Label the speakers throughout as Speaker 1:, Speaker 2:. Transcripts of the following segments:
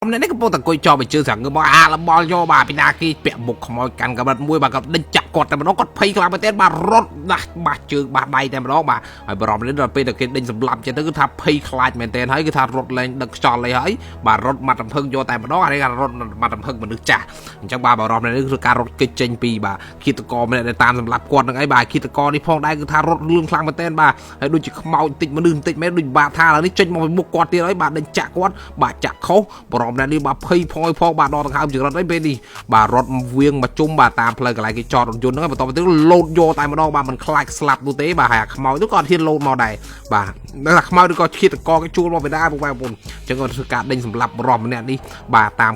Speaker 1: ម្នាក់នេះកំពុងតែអង្គុយចោលបញ្ជើងស្រាងើមកអាលបល់យកបាទពីណាគេពាក់មុខខ្មោចកាន់កម្រិតមួយបាទក៏ដេញចាក់គាត់តែម្ដងគាត់ភ័យខ្លាំងមែនទែនបាទរត់ដាស់បាសជើងបាសដៃតែម្ដងបាទហើយបារម្ភនេះដល់ពេលតែគេដេញសម្លាប់ចឹងទៅគឺថាភ័យខ្លាចមែនទែនហើយគឺថារត់លែងដឹកខ្យល់អីហើយបាទរត់មាត់កំភឹងយកតែម្ដងអានេះគេរត់មាត់កំភឹងមនុស្សចាស់អញ្ចឹងបាទបារម្ភនេះគឺការរត់គេចចេញពីបាទឃាតករម្នាក់ដែលតាមសម្លាប់គាត់នឹងអីបាទឃាតករនេះផងដែរគឺថារត់លឿនខ្លាំងមែនទែនបាទហើយដូចជាខ្មោចបន្តិចមនុស្សបន្តិចមែនដូចបាទថាឥឡូវនេះចេញមកពីមុខគាត់ទៀតហើយបាទដេញចាក់គាត់បាទចាក់ខុសបារម្ភនេះបាទភ័យផយផងបាទដល់ដង្ហើមចង្រិតអីពេលនេះបាទរត់វៀងមកជុំបាទតាមផ្លូវកន្លែងគេចតរថយន្តហ្នឹងបន្តទៅលោតយកតែម្ដងបាទមិនខ្លាចស្លាប់នោះទេបាទហើយអាខ្មោចនោះក៏អត់ហ៊ានលោតមកដែរបាទនៅតែខ្មោចឬក៏ឃាតករគេជួលមកពីដែរពុកម៉ែបងប្អូនអញ្ចឹងគាត់ធ្វើការដេញសម្លាប់បរោះម្នាក់នេះបាទតា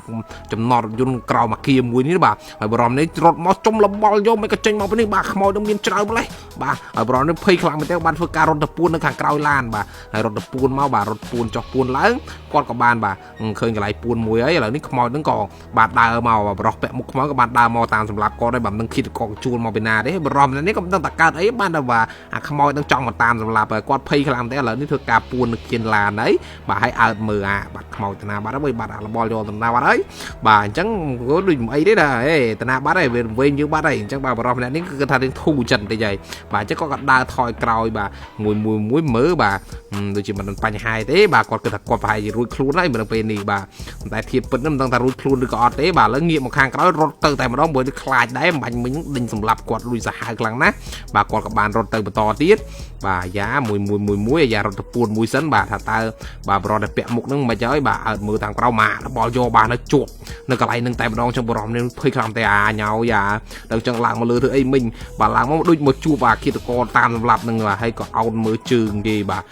Speaker 1: មចំណតរថយន្តក្រោមអាគារមួយនេះបាទហើយបរោះនេះរត់មកជុំលបល់យកមិនក៏ចេញមកពីនេះបាទខ្មោចនឹងមានច្រើនម្លេះបាទហើយបរោះនេះភ័យខ្លាំងមែនទែនបានធ្វើការរត់ទៅពួននៅខាងក្រោយឡានបាទហើយរត់ទៅពួនមកបាទរត់ពួនចុះពួនឡើងគាត់ក៏បានបាទឃើញកន្លែងពួនមួយហើយឥឡូវនេះខ្មោចនឹងក៏បាទដើរមកបរោះពាក់មុខខ្មោចក៏បានដើរមកតាមសម្លាប់គាត់ដែរបាទមិនដឹងឃាតករជួលមកពីណាទេបរោះនេះក៏មិនដឹងតែកើតអីបានតែបាទអាខ្មោចនឹងចង់មកតាមសម្លាប់ហើយគាត់ភ័យខ្លាំងមែនទែនឥឡូវនេះធ្វើការពួននៅគៀនឡានហើយបាទហើយអើតមើលអាបាទខ្មោចតាណាបាត់ហើយបាទអាលបល់យកតាណាបាត់ហើយបាទអញ្ចឹងដូចមិនអីទេណាហេតាណាបាត់ហើយវាវិញយើងបាត់ហើយអញ្ចឹងបាទបរោះម្នាក់នេះគឺគាត់ថារៀងធូរចិត្តបន្តិចហើយបាទអញ្ចឹងគាត់ក៏ដើរថយក្រោយបាទមួយមួយមួយមើលបាទដូចជាមិនបញ្ហាទេបាទគាត់គិតថាគាត់ប្រហែលជារួចខ្លួនហើយមិនដឹងពេលនេះបាទតែធៀបពិតមិនដឹងថារួចខ្លួនឬក៏អត់ទេបាទឥឡូវងាកមកខាងក្រោយរត់ទៅតែម្ដងព្រោះខ្លាចដែរបាញ់មិញដេញសម្លាប់គាត់លួចសាហាវខ្លាំងណាស់បាទគាត់ក៏បានរត់ទៅបន្តទៀតបាទយ៉ាមួយមួយមួយមួយយ៉ារត់ទៅពួនមួយសិនបាទថាតើបាទបរោះដែលពាក់មុខហ្នឹងមិនហើយបាទអើតមើលតាមក្រៅម៉ារបល់យកបាទនៅជាប់នៅកន្លែងហ្នឹងតែម្ដងចឹងបរោះនេះភ័យខ្លាំងតែអាញោយ៉ាដល់ចឹងឡើងមកលើធ្វើអីមិញបាទឡើងមកដូចមកជួបអាឃាតករតាមសម្លាប់ហ្នឹងបាទហើយក៏អោនមើលជើងគេបាទ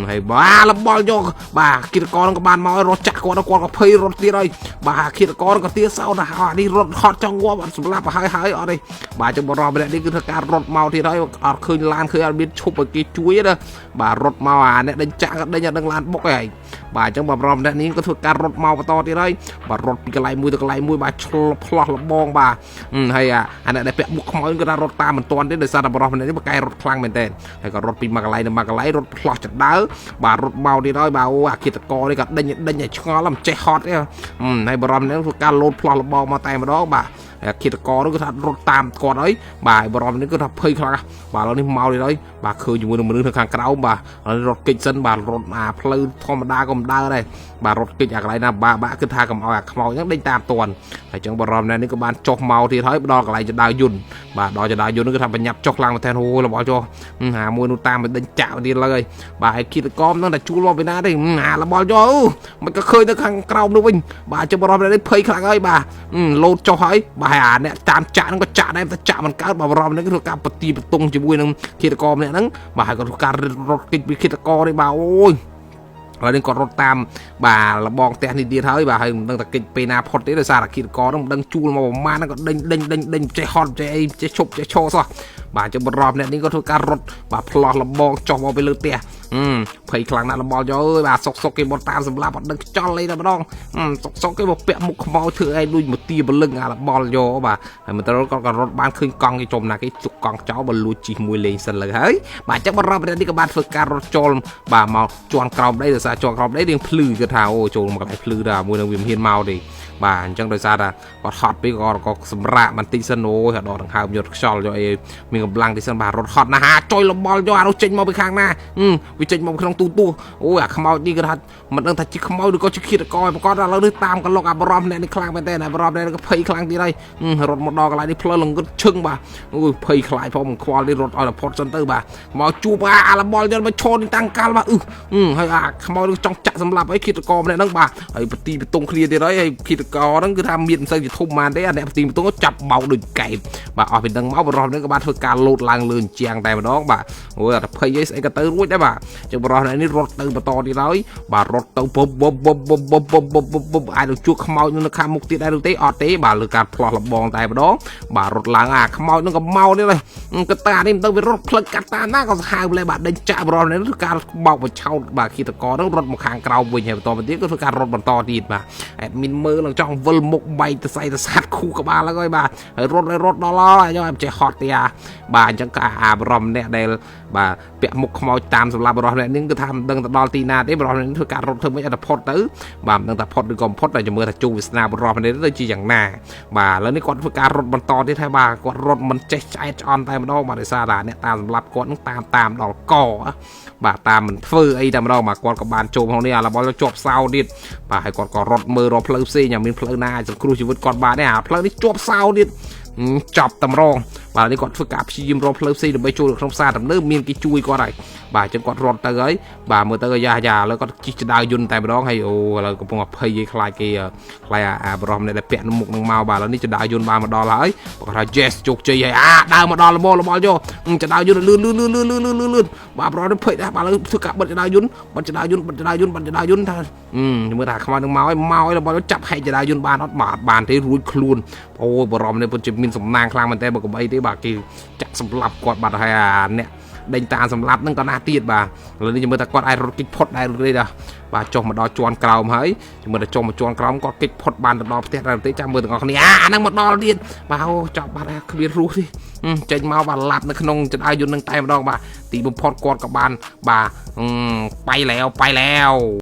Speaker 1: ហើយបាទរបល់យកបាទឃាតករហ្នឹងក៏បានមករត់ចាក់គាត់គាត់ក៏ភ័យរត់ទៀតហើយបាទឃាតករក៏ទាសោតអានេះរត់ហត់ចង់ងាប់អត់សម្លាប់ហើយហើយអត់ទេបាទចឹងបរោះម្នាក់នេះគឺធ្វើការរត់មកទៀតហើយអត់ឃើញឡានឃើញអត់មានឈប់ឲ្យគេជួយទេណាបាទរត់មកអាអ្នកដេញចាក់ក៏ដេញអត់ដឹងឡានបុកហើយបាទអញ្ចឹងបរោះម្នាក់នេះក៏ធ្វើការរត់មកបន្តទៀតហើយបាទរត់ពីកន្លែងមួយទៅកន្លែងមួយបាទឆ្លផ្លោះលបងបាទហើយអាអ្នកដែលពាក់មុខខ្មៅក៏ថារត់តាមមិនទាន់ទេដោយសារតែបរោះម្នាក់នេះបកែរត់ខ្លាំងមែនទែនហើយក៏រត់ពីមួយកន្លែងទៅមួយកន្លែងរត់ផ្លោះចដើបាទរត់មកទៀតហើយបាទអូអាគិតកនេះក៏ដេញដេញឲ្យឆ្ងល់មិនចេះហត់ទេហើយបរោះម្នាក់ធ្វើការលោតផ្លោះលបងមកតែម្ដងបាទឃាតករនោះគឺថារត់តាមគាត់ហើយបាទបរមនេះគឺថាភ័យខ្លាំងបាទឥឡូវនេះមកទៀតហើយបាទឃើញជាមួយនឹងមនុស្សនៅខាងក្រោមបាទឥឡូវរត់គេចសិនបាទរត់អាផ្លូវធម្មតាក៏មិនដើរដែរបាទរត់គេចអាកន្លែងណាបាបាក់គឺថាកុំឲ្យអាខ្មោចហ្នឹងដេញតាមតាន់ហើយចឹងបរមនេះក៏បានចុះមកទៀតហើយដល់កន្លែងចដៅយន្តបាទដល់ចដៅយន្តគឺថាបញ្ញាប់ចុះខ្លាំងមែនទែនអូលបល់ចុះហាមួយនោះតាមទៅដេញចាក់ទៀតលើហើយបាទហើយឃាតករហ្នឹងតែជួលមកពីណាទេអាលបល់ចុះមិនក៏ឃើញនៅខាងក្រោមនោះវិញបាទចឹងបរមនេះភ័យខ្លាំងហើយបាទលោតចុះហើយបាទអាអ្នកតាមចាក់ហ្នឹងក៏ចាក់ដែរតែចាក់មិនកើតបាទបរមនេះគឺធ្វើការបទីបតុងជាមួយនឹងឃាតករម្នាក់ហ្នឹងបាទហើយក៏ធ្វើការរត់គេចពីឃាតករនេះបាទអូយហើយនឹងគាត់រត់តាមបាទលបងផ្ទះនេះទៀតហើយបាទហើយមិនដឹងតែគេចពេលណាផុតទេដោយសារអាគិតករហ្នឹងមិនដឹងជួលមកប្រមាណហ្នឹងក៏ដេញដេញដេញដេញចេះហត់ចេះអីចេះឈប់ចេះឈរសោះបាទចឹងបរមអ្នកនេះក៏ធ្វើការរត់បាទផ្លោះលបងចុះមកពីលើផ្ទះភ័យខ្លាំងណាស់លបល់យកអើយបាទសុកសុកគេមកតាមសម្លាប់អត់ដឹងខ្យល់អីតែម្ដងសុកសុកគេមកពាក់មុខខ្មៅធ្វើអីដូចមកទាបលឹងអាលបល់យកបាទហើយមិនត្រូវគាត់ក៏រត់បានឃើញកង់គេចំណាគេជុកកង់ចោលបើលួចជិះមួយលេងសិនលើហើយបាទចឹងបរមអ្នកនេះក៏បានធ្វើការរត់ចូលបាទមកជន់ក្រោមដីដោយសារជន់ក្រោមដីរៀងភ្លឺគឺថាអូចូលមកកន្លែងភ្លឺដល់មួយនឹងវាមិនហ៊ានមកទេបាទអញ្ចឹងដោយសារតែគាត់ហត់ពេកក៏ក៏សម្រាកបន្តិចសិនអូយដកដង្ហើមយកខ្យល់យកអីមានកម្លាំងតិចសិនបាទរត់ហត់ណាស់ហាចុយលបល់យកអានោះចេញមកពីខាងណាវាចេញមកក្នុងទូទួអូយអាខ្មោចនេះគឺថាមិនដឹងថាជាខ្មោចឬក៏ជាឃាតករប្រកបឥឡូវនេះតាមកលុកអាបរមអ្នកនេះខ្លាំងមែនតើអាបរមអ្នកនេះក៏ភ័យខ្លាំងទៀតហើយរត់មកដល់កន្លែងនេះផ្លូវលងឹតឈឹងបាទអូយភ័យខ្លាចផងមិនខ្វល់នេះរត់ឲ្យតែផុតសិនទៅបាទមកជួបអាលបល់យកមកឈរនេះតាំងកាល់បាទអឺហើយអាខ្មោចចង់ចាក់សម្លាប់អីឃាតករម្នាក់ហ្នឹងបាទហើយបទីបតុងគ្នាទៀតហើយហើយឃាតករហ្នឹងគឺថាមានមិនសូវជាធំបានទេអាអ្នកបទីបតុងចាប់បោកដូចកែបបាទអស់ពីនឹងមកបរោះនេះក៏បានធ្វើការលោតឡើងលឿនជាងតែម្ដងបាទអូយអត់ភ័យអីស្អីក៏ទៅរួចដែរបាទចឹងបរោះនេះរត់ទៅបន្តទៀតហើយបាទរត់ទៅពុបពុបពុបពុបពុបពុបពុបពុបពុបអាចនឹងជួបខ្មោចនៅខាងមុខទៀតដែរឬទេអត់ទេបាទលើការផ្លោះលបងតែម្ដងបាទរត់ឡើងអាខ្មោចនឹងក៏មកទៀតហើយកតានេះមិនទៅវារត់ផ្លឹកកាត់តាមណាក៏សាហាវម្លេះបាទដេញចាក់បរោះនេះធ្វើការបោកបញ្ឆោតបាទឃាតករនឹងរត់មកខាងក្រៅវិញហើយបន្តមកទៀតក៏ធ្វើការរត់បន្តទៀតបាទអេដមីនមើលនឹងច ចង់វិលមុខបែកទៅសៃទៅសាត់ខូក្បាលហើយបាទហើយរត់ហើយរត់ដល់ហើយយកចេះហត់ទេអាបាទអញ្ចឹងក៏អាបរមអ្នកដែលបាទពាក់មុខខ្មោចតាមសម្លាប់បរោះអ្នកនេះគឺថាមិនដឹងទៅដល់ទីណាទេបរោះនេះធ្វើការរត់ធ្វើមិនអត់ផុតទៅបាទមិនដឹងថាផុតឬក៏មិនផុតតែជំរឿថាជោគវាសនាបរោះនេះទៅជាយ៉ាងណាបាទឥឡូវនេះគាត់ធ្វើការរត់បន្តទៀតហើយបាទគាត់រត់មិនចេះឆ្អែតឆ្អន់តែម្ដងបាទដោយសារតែអ្នកតាមសម្លាប់គាត់នឹងតាមតាមដល់កបាទតាមមិនធ្វើអីតែម្ដងបាទគាត់ក៏បានចូលក្នុងនេះអារបស់ជាប់សោទៀតបាទហើយគាត់ក៏រត់មើលរកផ្លូវផ្សេងយ៉ាងមានផ្លូវណាអាចសង្គ្រោះជីវិតគាត់បានទេអាផ្លូវនេះជាប់សោទៀតចប់តម្រងបាទនេះគាត់ធ្វើការព្យាយាមរកផ្លូវផ្សេងដើម្បីចូលទៅក្នុងផ្សារទំនើបមានគេជួយគាត់ហើយបាទអញ្ចឹងគាត់រត់ទៅហើយបាទមើលទៅយ៉ាយ៉ាឥឡូវគាត់ជិះចដៅយន្តតែម្ដងហើយអូឥឡូវកំពុងអភ័យឯខ្លាចគេខ្លាចអាបរោះម្នាក់ដែលពាក់មុខនឹងមកបាទឥឡូវនេះចដៅយន្តបានមកដល់ហើយគាត់ថា yes ជោគជ័យហើយអាដើរមកដល់លមលមលយកចដៅយន្តលឿនលឿនលឿនលឿនលឿនលឿនលឿនបាទបរោះនេះភ័យដែរបាទឥឡូវធ្វើការបិទចដៅយន្តបិទចដៅយន្តបិទចដៅយន្តបិទចដៅយន្តថាមើលថាខ្មោចនឹងមកហើយមកហើយរបស់ចាប់ហែកចដៅយន្តបានអត់បាទបានទេរួចខ្លួនអូបរោះនេះពិតជាមានសំណាងខ្លាំងមែនតើបើកុំអីទេបាទគេចាក់សម្លាប់គាត់បាត់ហើយអាអ្នកដេញតាមសម្លាប់ហ្នឹងក៏ណាស់ទៀតបាទឥឡូវនេះមើលថាគាត់អាចរត់គេចផុតដែរឬទេបាទចុះមកដល់ជាន់ក្រោមហើយមើលថាចុះមកជាន់ក្រោមគាត់គេចផុតបានទៅដល់ផ្ទះដែរទេចាំមើលទាំងអស់គ្នាអាអាហ្នឹងមកដល់ទៀតបាទអូចប់បាត់ហើយគ្មានរស់ទេចេញមកបាទឡាប់នៅក្នុងចដៅយន្តនឹងតែម្ដងបាទទីបំផុតគាត់ក៏បានបាទបៃแล้วបៃแล้ว។